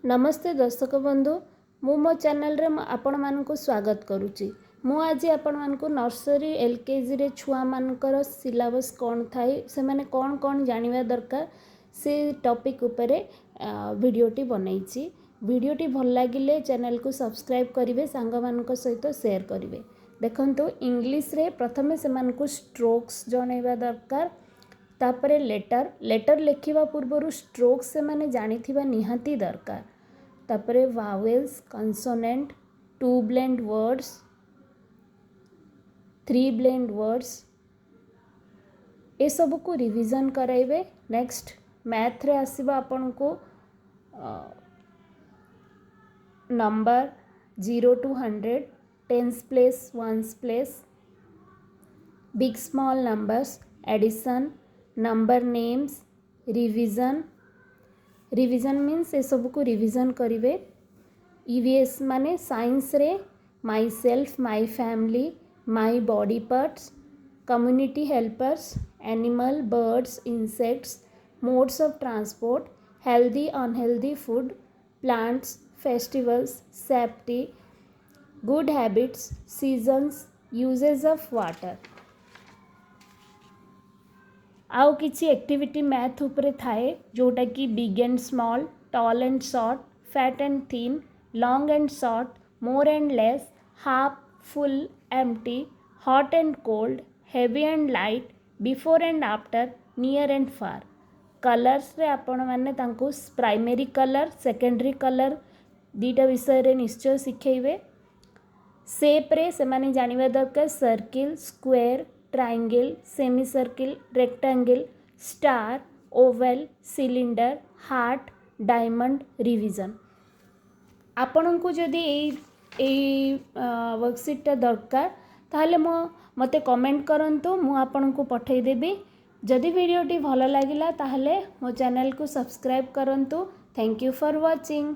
ନମସ୍ତେ ଦର୍ଶକ ବନ୍ଧୁ, ମୁଁ ମୋ ଚ୍ୟାନେଲରେ ମୁଁ ଆପଣମାନଙ୍କୁ ସ୍ୱାଗତ କରୁଛି। ମୁଁ ଆଜି ଆପଣମାନଙ୍କୁ ନର୍ସରୀ, ଏଲ୍କେଜିରେ ଛୁଆମାନଙ୍କର ସିଲାବସ୍ କ'ଣ ଥାଏ, ସେମାନେ କ'ଣ କ'ଣ ଜାଣିବା ଦରକାର, ସେ ଟପିକ୍ ଉପରେ ଭିଡ଼ିଓଟି ବନେଇଛି। ଭିଡ଼ିଓଟି ଭଲ ଲାଗିଲେ ଚ୍ୟାନେଲକୁ ସବସ୍କ୍ରାଇବ୍ କରିବେ, ସାଙ୍ଗମାନଙ୍କ ସହିତ ସେୟାର କରିବେ। ଦେଖନ୍ତୁ, ଇଂଲିଶରେ ପ୍ରଥମେ ସେମାନଙ୍କୁ ଷ୍ଟ୍ରୋକ୍ସ ଜଣାଇବା ଦରକାର, ତାପରେ ଲେଟର୍। ଲେଟର୍ ଲେଖିବା ପୂର୍ବରୁ ଷ୍ଟ୍ରୋକ୍ସ ସେମାନେ ଜାଣିଥିବା ନିହାତି ଦରକାର। ତାପରେ vowels, consonant, two blend words, three blend words, ଏସବୁକୁ ରିଭିଜନ୍ କରାଇବେ। ନେକ୍ସଟ ମ୍ୟାଥରେ ଆସିବ ଆପଣଙ୍କୁ number 0 to 100, tens place, ones place, big small numbers, addition, number names, revision. Revision means ଏସବୁକୁ ରିଭିଜନ୍ କରିବେ। ଇଭିଏସ୍ ମାନେ ସାଇନ୍ସରେ myself, my family, my body parts, community helpers, animal, birds, insects, modes of transport, healthy, unhealthy food, plants, festivals, safety, good habits, seasons, uses of water. ଆଉ କିଛି activity math ଉପରେ ଥାଏ, ଯେଉଁଟାକି big and small, tall and short, fat and thin, long and short, more and less, half full, empty, hot and cold, heavy and light, before and after, near and far. କଲର୍ସରେ ଆପଣମାନେ ତାଙ୍କୁ primary colour, secondary colour ଦୁଇଟା ବିଷୟରେ ନିଶ୍ଚୟ ଶିଖେଇବେ। ସେପ୍ରେ ସେମାନେ ଜାଣିବା ଦରକାର circle, square, triangle, semi circle, rectangle, star, oval, cylinder, heart, diamond. Revision. ଆପଣଙ୍କୁ ଯଦି ଏଇ ୱାର୍କସିଟ୍ଟା ଦରକାର, ତାହେଲେ ମୋତେ କମେଣ୍ଟ କରନ୍ତୁ, ମୁଁ ଆପଣଙ୍କୁ ପଠାଇଦେବି। ଯଦି ଭିଡ଼ିଓଟି ଭଲ ଲାଗିଲା, ତାହେଲେ ମୋ ଚ୍ୟାନେଲକୁ ସବସ୍କ୍ରାଇବ୍ କରନ୍ତୁ। Thank you for watching.